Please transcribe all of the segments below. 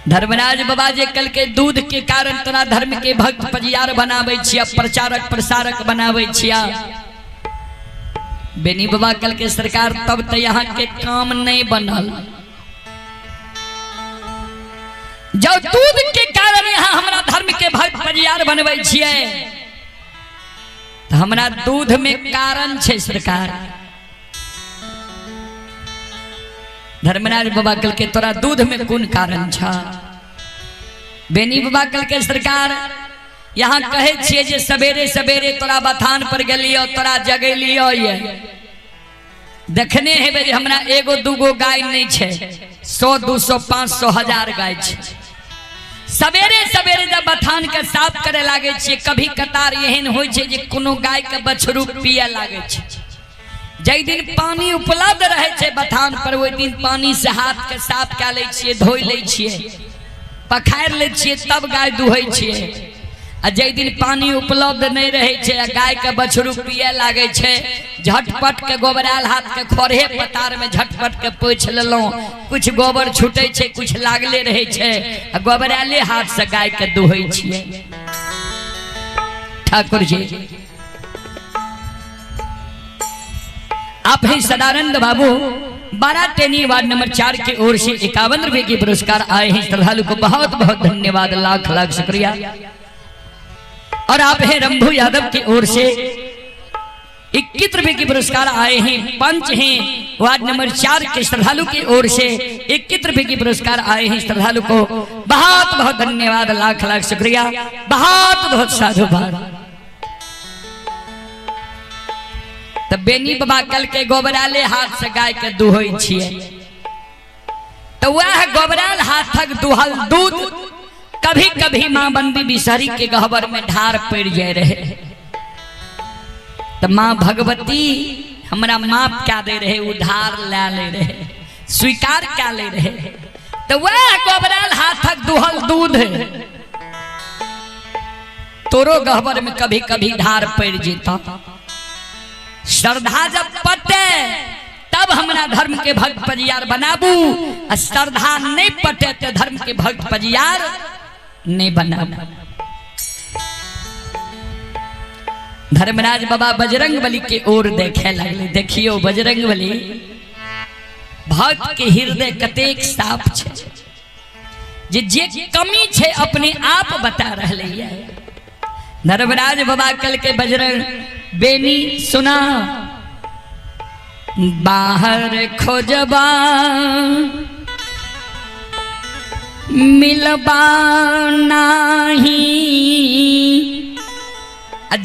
धर्मराज बाबा जे कल के दूध के कारण तोरा धर्म के भक्त पजियार बनाबै छिया, प्रचारक प्रसारक बनाबै छिया। बेनी बाबा कल के सरकार तब तो यहाँ के काम नहीं बनल। जब दूध के कारण यहाँ हमरा धर्म के भक्त पजियार बनबै छियै तो हमरा दूध में कारण छै सरकार। धर्मराज बाबा कल के तोरा दूध में कोन कारण छ? बेनी बाबा कल के सरकार यहाँ कहे छियै जे सवेरे सवेरे तोरा बथान पर गेलियो, तोरा जगेलियो, ये देखने हेबे जे हमरा एगो दूगो गाय नहीं छै, 100 200 500 1000 गाय छै। सवेरे सवेरे जब बथान के साफ करे लागे छियै, कभी कतार एहन होइ छै जे कोनो गाय के बछरू पिए लागे छै। जै दिन पानी उपलब्ध रहे छै बथान पर, ओहि दिन पानी से हाथ के साफ कए लै छियै, धोइ लै छियै, पखारि लै छियै, तब गाय दुहै छियै। आ जै दिन पानी उपलब्ध नहीं रहे छै आ गाय के बछरू पिए लागे छै, झटपट के गोबरायल हाथ के खरहे पतार में झटपट के पोछि लेलहुँ, कुछ गोबर छूटे छै, कुछ लागले रहे छै, आ गोबरायले हाथ से गाय के दुहै छियै। ठाकुर जी आप हैं सदानंद बाबू 12 टेनी वार्ड नंबर 4 के ओर से 51 रुपए के पुरस्कार आए हैं। श्रद्धालु को बहुत बहुत धन्यवाद, लाख लाख शुक्रिया। और आप हैं रंभू यादव की ओर से 21 रुपए के पुरस्कार आए हैं। पंच हैं वार्ड नंबर 4 के श्रद्धालु की ओर से 21 रुपए के पुरस्कार आए हैं। श्रद्धालु को बहुत बहुत धन्यवाद, लाख लाख शुक्रिया, बहुत बहुत साधुवाद। तो बेनी बाबा कल के गोबराले हाथ से गाय के दुहै छियै, तो वह गोबराल हाथक दुहल दूध कभी कभी माँ बंदी बिसहरी के गहबर में ढार पड़ जाए रहे, तो माँ भगवती हमरा माफ क्या दे रहे, उधार ला ले रहे, स्वीकार क्या ले रहे। तो वह गोबराल हाथक दुहल दूध तोरो गहबर में कभी कभी ढार पड़ जेता। श्रद्धा जब पटे तब हमरा धर्म के भक्त पजियार बनाबू, आ श्रद्धा नहीं पटे तो धर्म के भक्त पजियार नहीं बनाबू। धर्मराज बाबा बजरंग बली के ओर देखे लगले, देखियो बजरंग बली भक्त के हृदय कतेक साफ छे, जे जे कमी छे अपने आप बता रहले है। धर्मराज बाबा कल के बजरंग बेनी सुना बाहर खोजबा मिलबा नाही,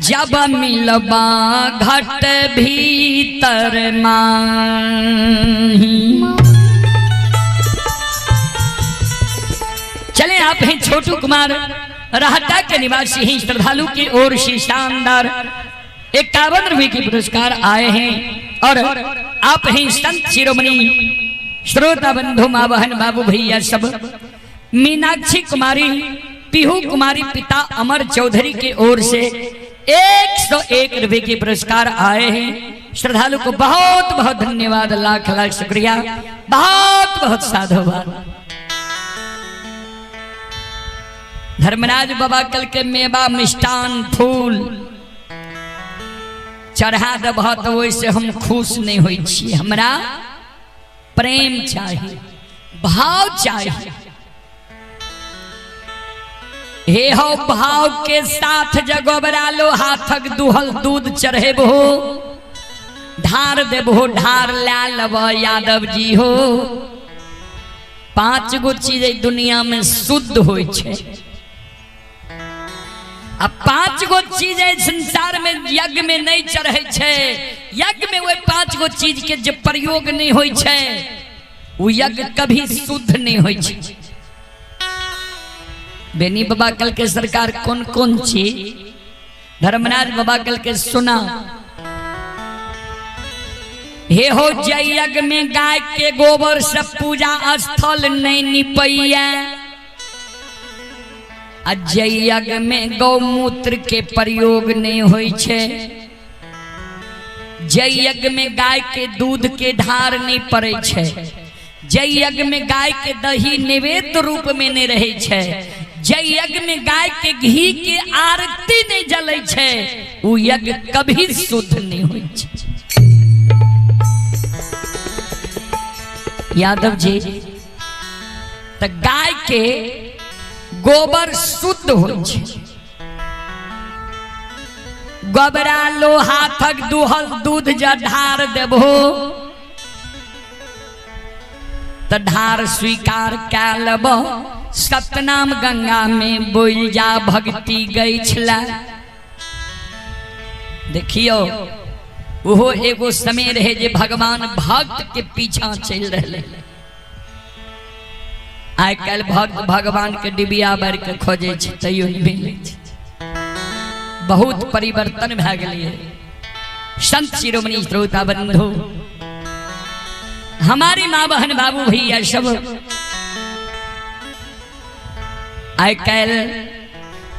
जब मिलबा घट भीतर माही। चले आप हैं छोटू कुमार राहता के निवासी हैं, श्रद्धालु की ओर से शानदार 51 रुपए के पुरस्कार आए हैं। और आप हैं संत शिरोमणि श्रोता बंधु माँ बहन बाबू भैया सब, मीनाक्षी कुमारी पीहू कुमारी पिता अमर चौधरी की ओर से 101 रुपए के पुरस्कार आए हैं। श्रद्धालु को बहुत बहुत धन्यवाद, लाख लाख शुक्रिया, बहुत बहुत साधुवाद। धर्मराज बाबा कल के मेवा मिष्टान फूल चढ़ा देबह तो ओहिसे हम खुश नहीं होइ छी, हमरा प्रेम चाहिए, भाव चाहिए। हे हो भाव के साथ जगोबरा लो हाथक दुहल दूध चढ़ेबहो, ढार देबहो, ढार ला लब यादव जी हो। 5 गो चीज दुनिया में शुद्ध होइ छै, आ 5 गो चीज संसार में यज्ञ में नहीं चढ़े छै। यज्ञ में वही 5 गो चीज के जे प्रयोग नहीं होइ छै वो यज्ञ कभी शुद्ध नहीं होइ छै। बेनी बाबा कल के सरकार कौन कौन चीज? धर्मराज बाबा कल के सुना हे हो जय यज्ञ में गाय के गोबर से पूजा स्थल नहीं निपैया, जय यज्ञ में गौमूत्र के प्रयोग नहीं होइ छै, जय यज्ञ में गाय के दूध के ढार नहीं पड़े छै, जय यज्ञ में गाय के दही नैवेद्य रूप में नहीं रहे छै, जय यज्ञ में गाय के घी के आरती नहीं जले छै, उ यज्ञ कभी शुद्ध नहीं होई छै। यादव जी त गाय के गोबर शुद्ध होई छै। गोबरा लोहा थक दुहल दूध ज ढार देबो त ढार स्वीकार कै लेबो। सतनाम गंगा में बोल जा भक्ति गई छला। देखियो ओहो एगो समय रहे जे भगवान भक्त के पीछा चल रहे। आइ काल्हि भक्त भगवान के डिबिया बारि के खोजे छै तैयो नहि मिलै छै। बहुत परिवर्तन भए गेलै। संत शिरोमणि श्रोता बंधु, हमारी माँ बहन बाबू भैया सब, आइ काल्हि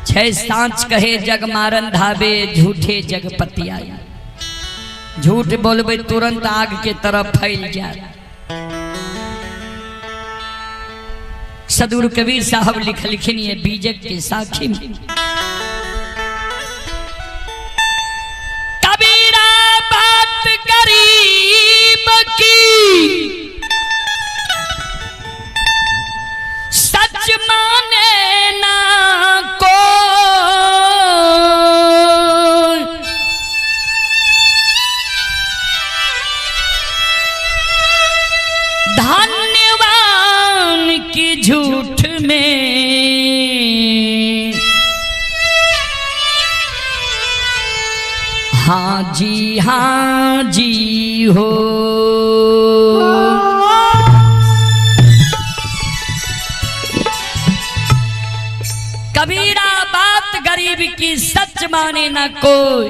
छै सांच कहे जग मारन धाबे झूठे जगपति आए। झूठ बोलबे तुरंत आग के तरफ फैल जाए। सदगुरु कबीर साहब लिखलखिन ये बीजक के साखी में, कबीरा बात गरीब की सच माने ना को, धन्यवान की झूठ में हाँ जी हो। कबीरा बात गरीब की सच माने ना कोई,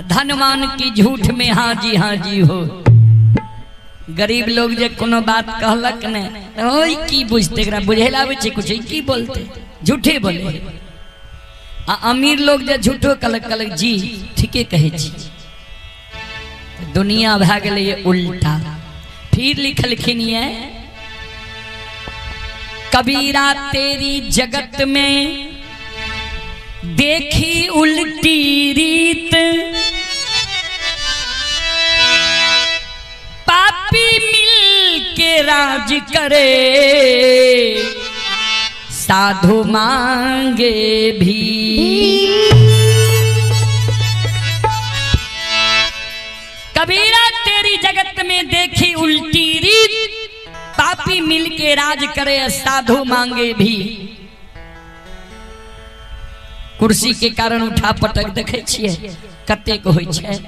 धनवान की झूठ में हाँ जी हो। गरीब लोग जे कोनो बात कहलक ने ओई की बुझते, एकरा बुझे आबै छै कुछ, की बोलते झूठे बोले। आ अमीर लोग जे झूठो कहलक कहलक जी ठीके कहै छी। दुनिया भए गेलै उल्टा। फिर लिखलखिन ये कबीरा तेरी जगत में देखी उल्टी रीत, पापी मिल के राज करे साधु मांगे भी। कबीरा तेरी जगत में देखी उल्टी रीत, पापी मिल के राज करे साधु मांगे भी। कुर्सी के कारण उठा पटक देखे छियै कतेक होइ छै।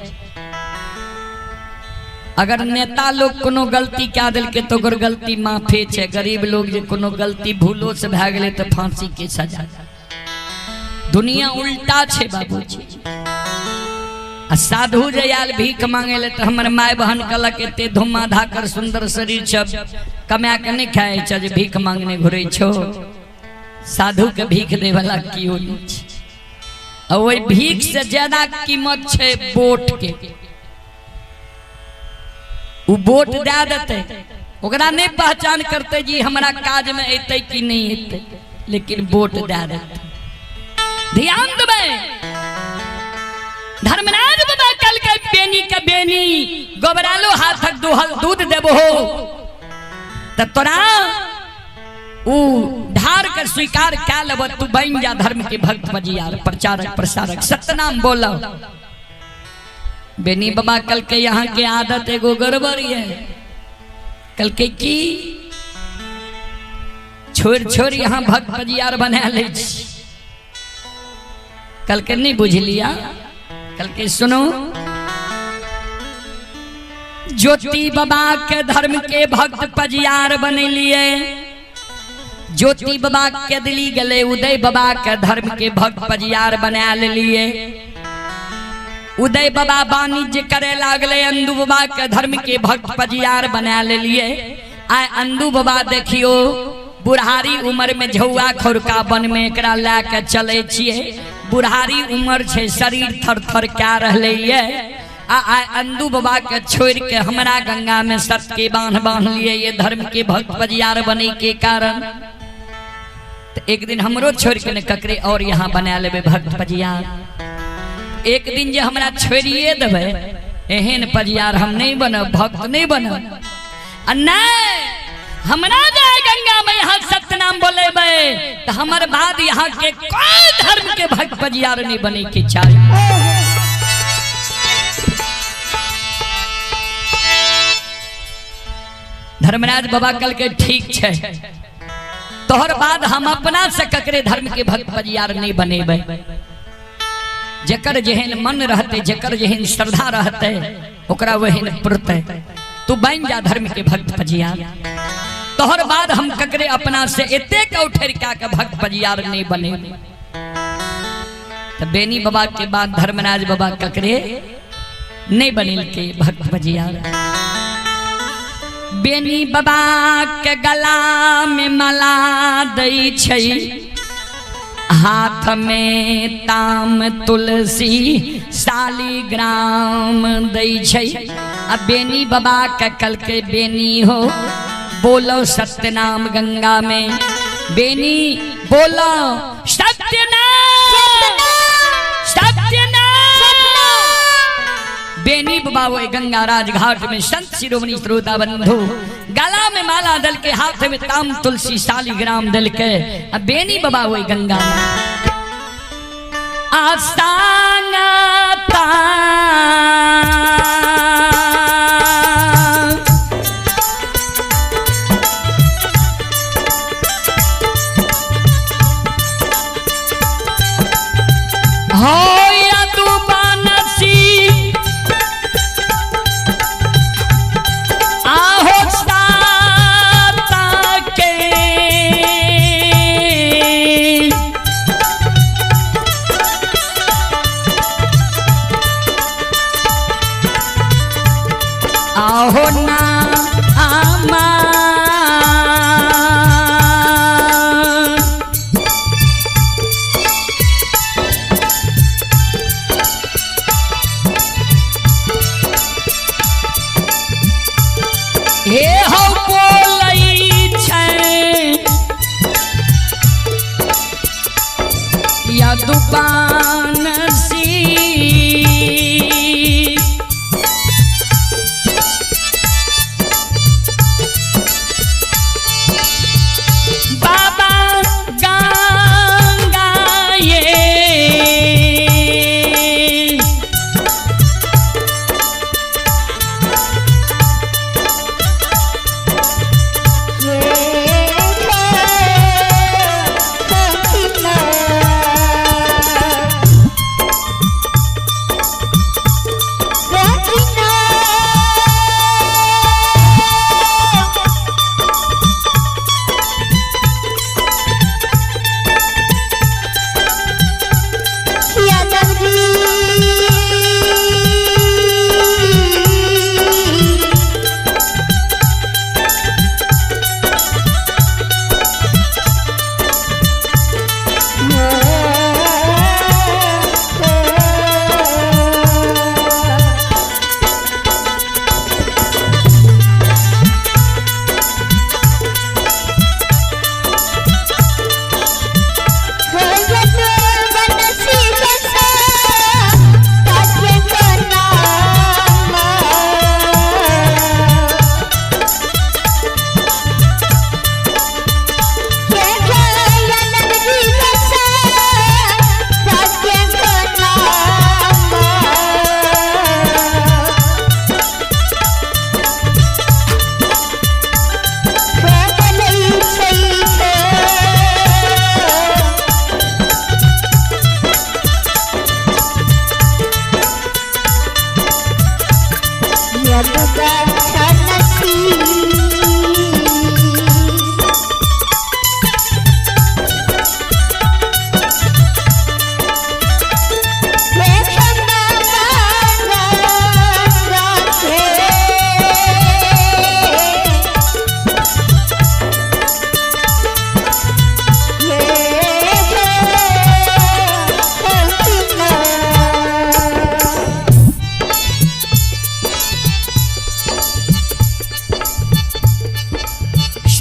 अगर नेता लोग कोनो गलती कए देलकै तऽ ओकर गलती माफे छै। गरीब लोग जे कोनो गलती भूलो से भए गेलै तऽ फांसी के सजा। दुनिया उल्टा छै बाबूजी। आ साधु जे आयल भीख मांगे ले तऽ हमर माय बहन कहलक एते धुम्मा धाकर सुंदर शरीर छ, कमा के नहि खाइ छ जे भीख मांगने घुरै छो। साधु के भीख दै वाला केओ नहि छै। आ ओहि भीख से ज्यादा कीमत छै वोट के। उ वोट दए देतै, ओकरा नहि पहचान करतै जी हमरा काज में एतै कि नहीं एतै, लेकिन वोट दए देतै। ध्यान देबै। धर्मराज बाबा कहलकै बेनी के बेनी गोबरालो हाथक दुहल दूध देबो तऽ तोरा उ ढार के स्वीकार कए लेबो, तू बनि जा धर्म के भक्त बजियार प्रचारक प्रसारक। सतनाम बोलो। बेनी बाबा कल के यहाँ के आदत एगो गड़बड़ है। कल के की छोड़ छोड़ यहाँ भक्त बजियार बना ले। कल के नहीं बुझ लिया। कल के सुनो, ज्योति बाबा के धर्म के भक्त पजियार बने लिए। ज्योति बाबा के दिल्ली गले उदय बाबा के धर्म के भक्त पजियार बना लिए। उदय बाबा वाणिज्य करे लागले, अंदू बाबा के धर्म के भक्त पजियार बना लिए। आय अंदू बाबा देखियो बुढ़ारी उम्र में झौआ खोरका वन में एकरा लए के चले छियै। बुढ़ारी उम्र छै, शरीर थर थर कए रहलै ये। आ आइ अंदू बाबा के छोड़ के हमरा गंगा में सत के बांध बांध लिए ये धर्म के भक्त बजियार बने के कारण। तो एक दिन हमरो छोड़ के ने ककरे और यहाँ बना लेबे भक्त पजियार। एक दिन जे हमरा छोड़िए देबे एहन पजियार हम नहीं बनब, भक्त नहीं बनब। आ नहीं हमरा जाए गंगा में यहाँ सत्यनाम बोलेबे तो हमर बाद यहाँ के कोई धर्म के भक्त पजियार नहीं बने के चाही। धर्मराज बाबा कल के ठीक छै, तोहर बाद हम अपना से ककरे धर्म के भक्त पजियार नहीं बनेबे। जकर जेहन मन रहते, जकर जेहन श्रद्धा रहते, ओकरा वहन पुरते। तू बन जा धर्म के भक्त पजियार, तोहर बाद हम ककरे अपना से एतेक उठेर के भक्त पजियार नहीं बनेबे। तो बेनी बाबा के बाद धर्मराज बाबा ककरे नहीं बनेल के भक्त पजियार। बेनी बाबा के गला में माला दै छै, हाथ में ताम तुलसी शालिग्राम दै छै। आ बेनी बाबा के कल के बेनी हो बोलो सत्यनाम गंगा में, बेनी बोलो सत्यनाम सत्यनाम। बेनी बाबा वो गंगा राजघाट में संत शिरोमणि श्रोता बंधु गला में माला दल के, हाथ में ताम तुलसी शालिग्राम दल के, अब बेनी बाबा वो गंगा में आसांगता हो या तू बानसी आहो साता के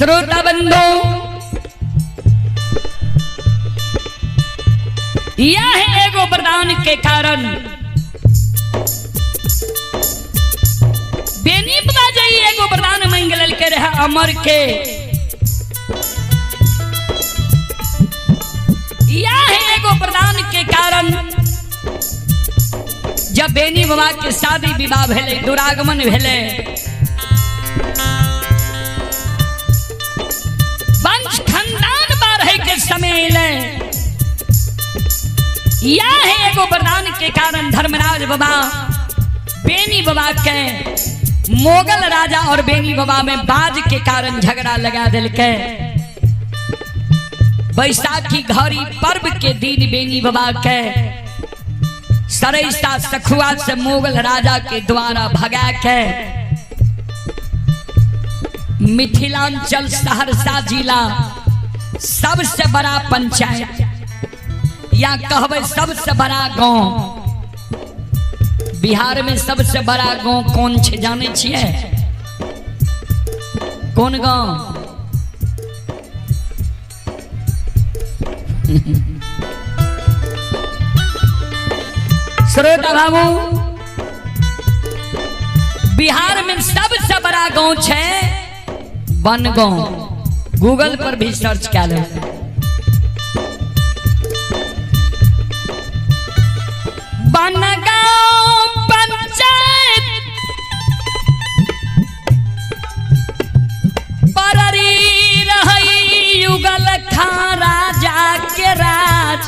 श्रोता बंधु, यह एगो वरदान के कारण बेनी बाबा जी एगो वरदान मांग के रहे अमर के। यह एगो वरदान के कारण जब बेनी बाबा के शादी विवाह भेले, दुरागमन भेले, वंश खानदान बाढ़े के समय अयलै। यह एगो वरदान के कारण धर्मराज बाबा बेनी बाबा के मोगल राजा और बेनी बाबा में बाज के कारण झगड़ा लगा दिलके। बैसाखी घड़ी पर्व के दिन बेनी बाबा के सरैसा सखुआ से मुगल राजा के द्वारा भगा के मिथिलांचल सहरसा जिला सबसे बड़ा पंचायत या कहबै सबसे बड़ा गांव, बिहार में सबसे बड़ा गांव कौन छे जाने छियै? कौन गांव? श्रोता बाबू, बिहार में सबसे बड़ा गांव छे बनगांव। गूगल पर भी सर्च कर ले। बनगांव पंचायत पररी रही युगल खां राजा के राज।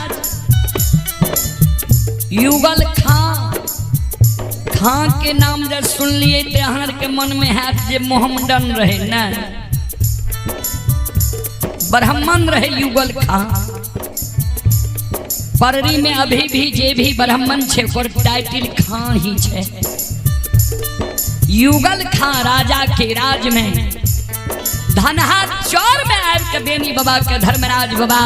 युगल खां, खां के नाम जब सुनलिए तो अहाँ के मन में हैत जे मोहम्मदन रहे ना, ब्राह्मण रहे युगल खां। पररी में अभी भी जे भी ब्राह्मण छे ओकर टाइटल खां ही छे। युगल खां राजा के राज में धनहा चौर में आबि के बेनी बाबा के धर्मराज बाबा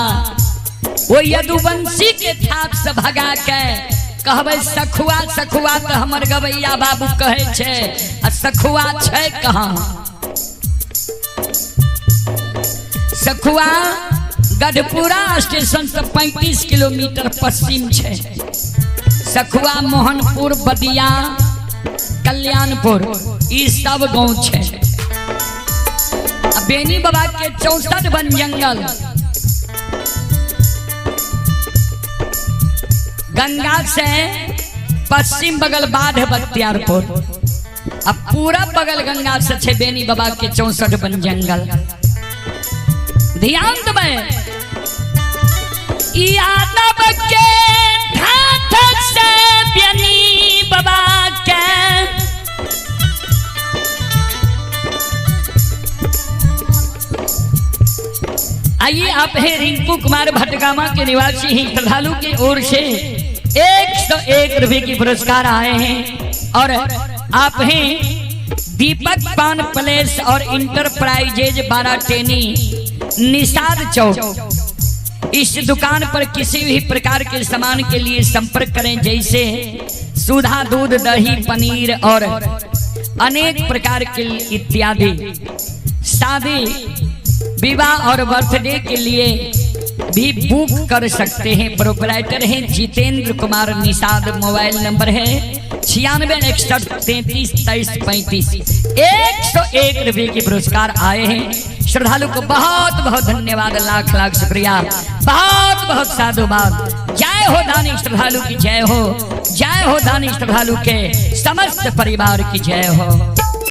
वो यदुवंशी के थाप से भगा के कहबै सखुआ सखुआ तो हमर गवैया बाबू कहै छे, आ सखुआ छे कहाँ? सखुआ गढ़पुरा स्टेशन से 35 किलोमीटर पश्चिम छे। सखुआ, मोहनपुर, बदिया, कल्याणपुर ई सब गांव छे। बेनी बाबा के 64 वन जंगल गंगा से पश्चिम बगल बाढ़ बख्तियारपुर, अब पूरब बगल गंगा से छे बेनी बाबा के 64 वन जंगल। ध्यान देबै, यादव के ठाठ से बेनी बाबा के आइए। आप हैं रिंकू कुमार भटगामा के निवासी हैं। श्रद्धालु की ओर से 101 रुपए की पुरस्कार आए हैं। और आप हैं दीपक पान प्लेस और इंटरप्राइजेज बाराटेनी निषाद चौक। इस दुकान पर किसी भी प्रकार के सामान के लिए संपर्क करें, जैसे सुधा दूध, दही, पनीर और अनेक प्रकार के इत्यादि। शादी विवाह और बर्थडे के लिए भी बुक कर सकते हैं। प्रोपराइटर हैं जितेंद्र कुमार निषाद। मोबाइल नंबर है 96 61 33 23 35। 101 रुपये के पुरस्कार आए हैं। श्रद्धालु को बहुत बहुत धन्यवाद, लाख लाख शुक्रिया, बहुत बहुत साधुवाद। जय हो दानी श्रद्धालु की जय हो, जय हो दानी श्रद्धालु के समस्त परिवार की जय हो।